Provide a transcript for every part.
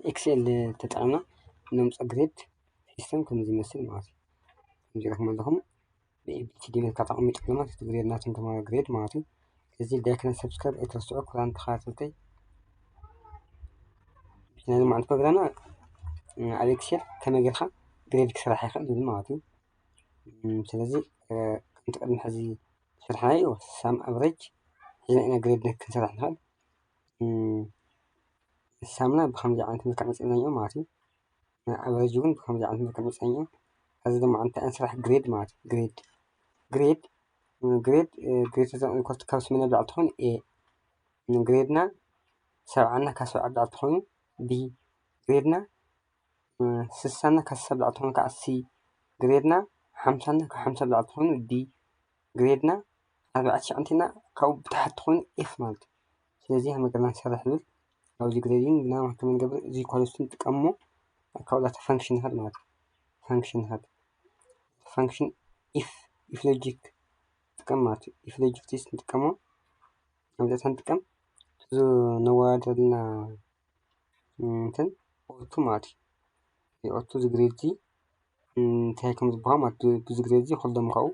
ኤክስኤል ተጠቒምና ነምፅኦ ግሬድ ሲስተም ከምዚ ይመስል ማለት እዩ። ከምዚ ረኽሞ ኣለኹም ብኤቢሲዲ መልካ ተቐሚጡ ኣሎ ማለት እዩ። ግሬድ ናቶም ተማሃሮ ግሬድ ማለት እዩ። ስለዚ ላይክ ና ሰብስክራይብ ኣይትረስዑ ክቡራን ተኸታተልተይ። ናይ ሎማዓንቲ ፕሮግራምና ኣብ ኤክስኤል ከመይ ጌርካ ግሬድ ክስራሕ ይኽእል ዝብል ማለት እዩ። ስለዚ ከምቲ ቅድሚ ሕዚ ዝሰርሕናዮ ሳም ኣቨሬጅ ሒዝና ኢና ግሬድ ክንሰርሕ ንኽእል። ሳምና ብከምዚ ዓይነት መልክዕ መፂእናዮ ማለት እዩ። ኣቨሬጅ እውን ብከምዚ ዓይነት መልክዕ መፂእናዮ። እዚ ድማ እንታይ እንስራሕ ግሬድ ማለት እዩ። ግሬድ ግሬድ ግሬድ ግሬድ ተዛን ኢኳል ካብ ስምንት ብላዕሊ ተኾይኑ ኤ፣ ግሬድና ሰብዓና ካብ ሰብዓ ብላዕሊ ተኾይኑ ቢ፣ ግሬድና ስሳና ካብ ስሳ ብላዕሊ ተኾይኑ ከዓ ሲ፣ ግሬድና ሓምሳና ካብ ሓምሳ ብላዕሊ ተኾይኑ ዲ፣ ግሬድና ኣርባዕተ ትሽዓንቴና ካብኡ ብታሕቲ ተኾይኑ ኤፍ ማለት እዩ። ስለዚ ከመይ ጌርና ንሰርሕ ንብል ኣብዚ ግሬዲንግ ግና ከመይ ንገብር እዚ ኢኳልስ ቱ ንጥቀሞ ካብኡ ላታ ፋንክሽን ንኸድ ማለት እዩ። ፋንክሽን ንኸድ ፋንክሽን ኢፍ ኢፍ ሎጂክ ንጥቀም ማለት እዩ። ኢፍ ሎጂክ ቴስት ንጥቀሞ ኣብዚ ንጥቀም እዚ ነወዳድረልና እንትን ኦቱ ማለት እዩ። ኦቱ እዚ ግሬድ እዚ እንታይ ከም ዝበሃ ማለት ብዚ ግሬድ እዚ ኩሎም ካብኡ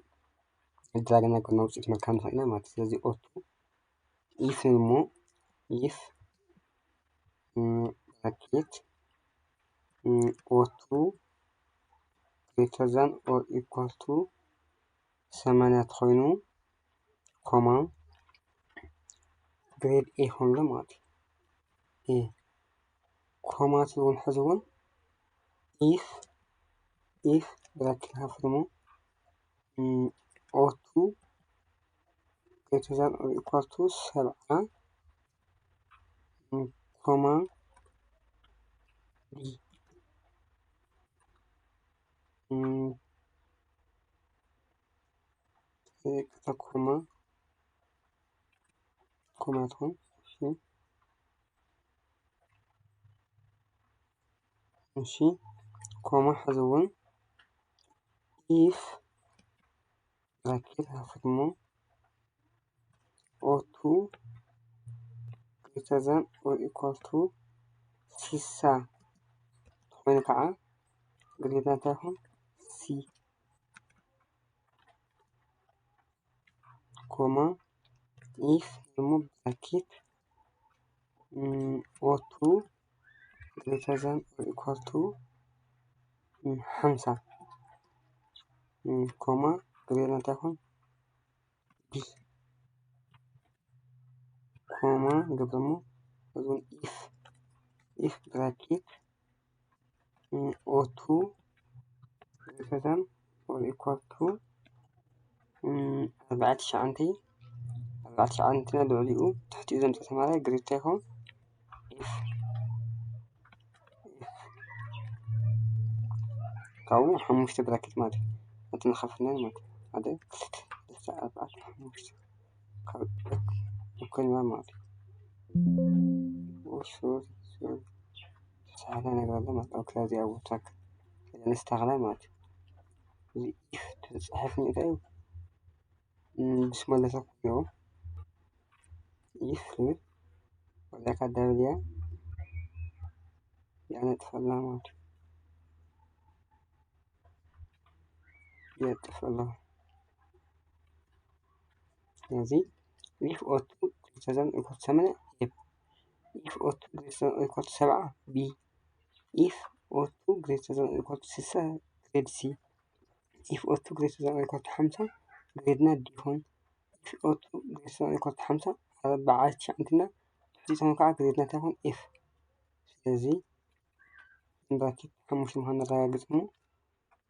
ድራግ ነገር ውፅኢት መልካም ንኽእል ኢና ማለት እዩ። ስለዚ ኦቱ ኢፍ እሞ ኢፍ ብራኬት ኦቱ ግሬተር ዛን ኦር ኢኳል ቱ ሰማንያ ተኾይኑ ኮማ ግሬድ ኤ ይኾንሎ ማለት እዩ። ኤ ኮማ ትብል እውን ሕዚ እውን ኢፍ ኢፍ ብራኬት ሃፍርሞ ኦቱ ግሬተር ዛን ኦር ኢኳል ቱ ሰብዓ ኮማ ቢ ይቅርታ ኮማ ኮማ ትኾን እሺ እሺ ኮማ ሕዚ እውን ኢፍ ብራኬት ሃፍትሞ ኦቱ ግሬተር ዛን ኦር ኢኳል ቱ ሲሳ ተኾይኑ ከዓ ግሬድ እንታይ ይኹን ሲ ኮማ ኢፍ እሞ ብራኬት ኦቱ ግሬተር ዛን ኦር ኢኳል ቱ ሓምሳ ኮማ ግሬድ እንታይ ይኹን ቢ ኮማ ንገብረሞ እዚውን ኢፍ ኢፍ ብራኬት ኦቱ ግሬተር ዛን ኦር ኢኳል ቱ ኣርባዕተ ትሽዓንተ ኣርባዕተ ትሽዓንተ ልዕሊኡ ትሕቲኡ ዘምፀ ተማራይ ግሬድ እንታይ ይኸውን ኢፍ ካብኡ ሓሙሽተ ብራኬት ማለት እዩ። ነቲ ንኸፍለን ማለት እዩ። ሓደ ክልተ ሰለስተ ኣርባዕተ ሓሙሽተ ካብ እኮንና ማለት እዩ። ሶሪ ሶሪ ተሳሕለ ነገር ኣሎ ማለት ኣብ ክላዚ ኣብ ወታክ ነስተኻላ ማለት እዩ። እዚ ኢፍ ተፅሕፍ እንታይ እዩ? ምስ መለሰ ኩዮ ኢፍ ትብል ወላካ ዳብል እያ ያነጥፈልና ማለት እዩ። የጥፍ ኣለኹ። ስለዚ ኢፍ ኦቱ ግሬተር ዛን ኢኳል ቱ ሰማንያ ኤፍ ኢፍ ኦቱ ግሬተር ዛን ኢኳል ቱ ሰብዓ ቢ ኢፍ ኦቱ ግሬተር ዛን ኢኳል ቱ ስሳ ግሬድ ሲ ኢፍ ኦቱ ግሬተር ዛን ኢኳል ቱ ሓምሳ ግሬድና ዲ ይኹን ኢፍ ኦቱ ግሬተር ዛን ኢኳል ቱ ሓምሳ ኣርባዕተ ትሽዓንትና ትሕቲቶም ከዓ ግሬድና እንታይ ይኹን ኤፍ ስለዚ ብራኬት ሓሙሽተ ምዃኑ ነረጋግጽ እሞ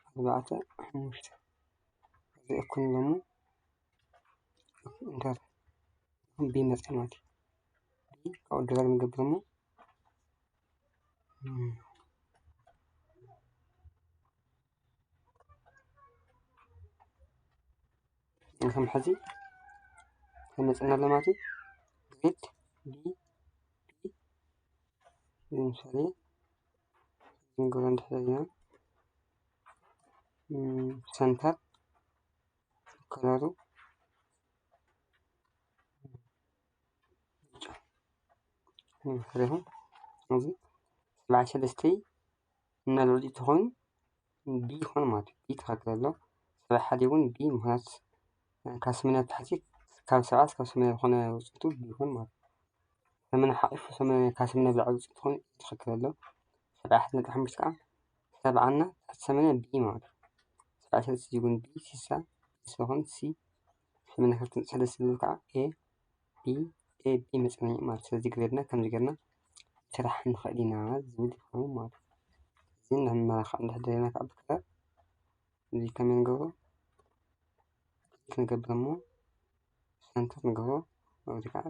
ኣርባዕተ ሓሙሽተ እዚ እኩል እሞ ኢንተር ቢ መጸ ማለት እዩ። ቢ ካብኡ ድራግ ንገብር እሞ ከም ሕዚ ከመፅና ኣሎ ማለት እዩ። ግሪድ ቢ ቢ ንምሳሌ ንገብሮ እንድሕር ኢና ሰንተር ከለሩ ብጫ ንፍሕር ይኹን እዚ ሰብዓ ሰለስተ እናልዕሊ ተኾይኑ ቢ ይኾን ማለት እዩ። ቢ ትኽክል ኣሎ። ሰብዓ ሓደ እውን ቢ፣ ምኽንያቱ ካብ ሰማንያ ታሕቲ፣ ካብ ሰብዓ እስካብ ሰማንያ ዝኾነ ውፅኢቱ ቢ ይኾን ማለት እዩ። ሰማንያ ሓቂፉ ሰማንያ፣ ካብ ሰማንያ ብላዕሊ ውፅኢቱ ተኾይኑ ትኽክል ኣሎ። ሰብዓ ሓደ ነጥቢ ሓሙሽተ ከዓ ሰብዓና ታሕቲ ሰማንያ ቢ ማለት እዩ። ሰብዓ ሰለስተ እውን ቢ፣ ስሳ ስለኾን ሲ፣ ሰማንያ ክልተ ነጥቢ ሰለስተ ዝብል ከዓ ኤ ቢ፣ ኤ ቢ መፀናኛ ማለት። ስለዚ ግሬድና ከምዚ ጌርና ስራሕ ንኽእል ኢና ዝብል ይኸውን ማለት እዩ። እዚ ንመላኽዕ እንድሕር ደሊና ከዓ ብከለር እዚ ከመይ ንገብሮ? ክሊክ ንገብር እሞ ሰንተር ንገብሮ። ኣብዚ ከዓ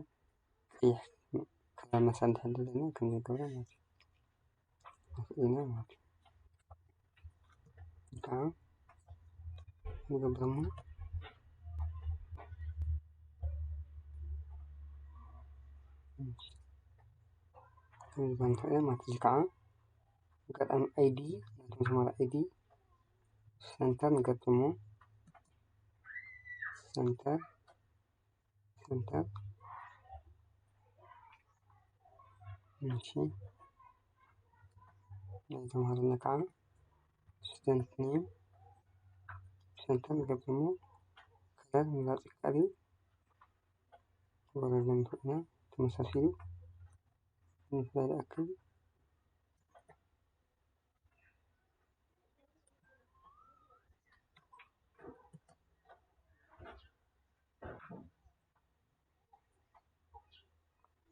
ቀይሕ ከለር መሳል እንድሕር ደሊና ከምዚ ንገብሮ ማለት እዩ። ንኽእል ኢና ማለት እዩ። ከዓ ንገብር እሞ ከምዚ ንኽእል ማለት እዩ። ከዓ ኣጋጣሚ ኣይዲ ናይቶም ተማሃሮ ኣይዲ ሰንተር ንገብር እሞ ሰንተር ሰንተር። እሺ፣ ናይ ተምሃሮና ከዓ ስቱደንት ኔም ሰንተር ንገብር እሞ ከለር ምምራፅ ይከኣል እዩ። ወረደ ንኽእልና ተመሳሲሉ ንምፍላይ ዝኣክል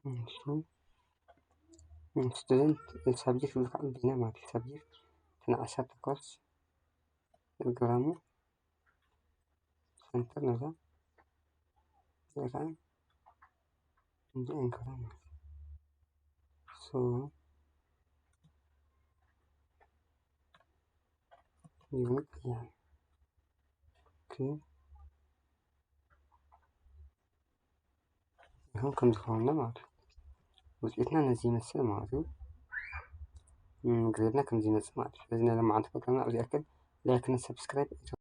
እሺ፣ ስቱደንት ሳብጀክት ዝብል ከዓ ቢና ማለት እዩ። ሳብጀክት እተን ዓሰርተ ኮርስ ፕሮግራሙ ሰንተር ነዛ እዚኣ ከዓ እንዲኣ ንገብራ ማለት እዩ። ሶ ይሁን ያ ኦኬ። ይኸው ከም ዝኸውን ማለት እዩ። ውፅኢትና ነዚ ይመስል ማለት እዩ። እም፣ ግሬድና ከምዚ ይመፅእ ማለት እዩ። ስለዚ ናይ ሎማዓንቲ ፕሮግራምና ኣብዚ ያክል። ላይክ እና ሰብስክራይብ